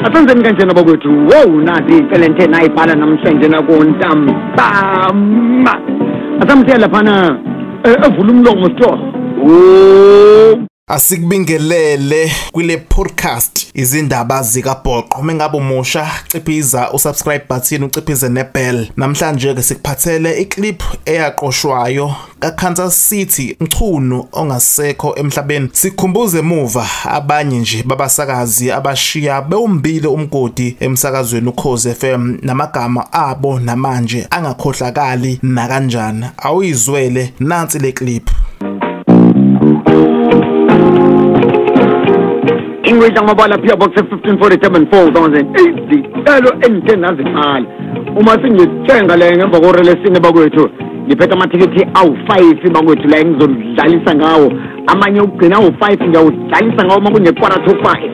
Asenzeni kanjena bakwethu. Wow, nazi icele nayibhala namhlanje nakuntambama. Asamthe laphana evula umlomo sitho. Asikubingelele kwile podcast izindaba zikaBhoqo. Mengabe umusha ciphiza usubscribe button uciphize nebell. Namhlanje ke sikuphathele iclip eyaqoshwayo kaKansas City Mchunu ongasekho emhlabeni. Sikhumbuze emuva abanye nje babasakazi abashiya bewumbile umgodi emsakazweni uKhozi FM namagama abo namanje angakhohlakali nakanjani. Awuyizwele nansi le clip. Ingwetha ngabala P.O. Box 1547 4000. Izicelo engithe naziqala. Uma sengithenga le ngemva korelesine bakwethu, ngiphethe amathikithi awu5 bakwethu la engizodlalisa ngawo. Amanye ukugcina awu5 ngiyawudlalisa ngawo uma kune 4:45.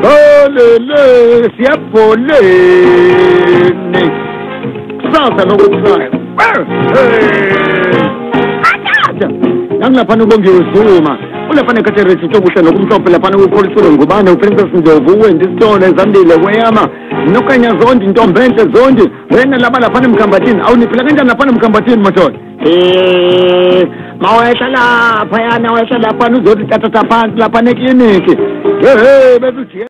Olele siyabholeni. Kusasa lokusayo. Athatha. Nangilapha ubongiwe Zuma. Ulafana kateresi tokuhle nokumhlophe laphana ukukholisile ngubane uPrincess Ndlovu uWendy Sithole Zandile Kweyama nokanya Zondi Ntombenhle Zondi wena laba laphana emkhambathini. Awuniphila kanjani laphana emkhambathini madoda? Mawehla lapha yana wehla laphana uzothi tathatha phansi laphana ekliniki. Hey bese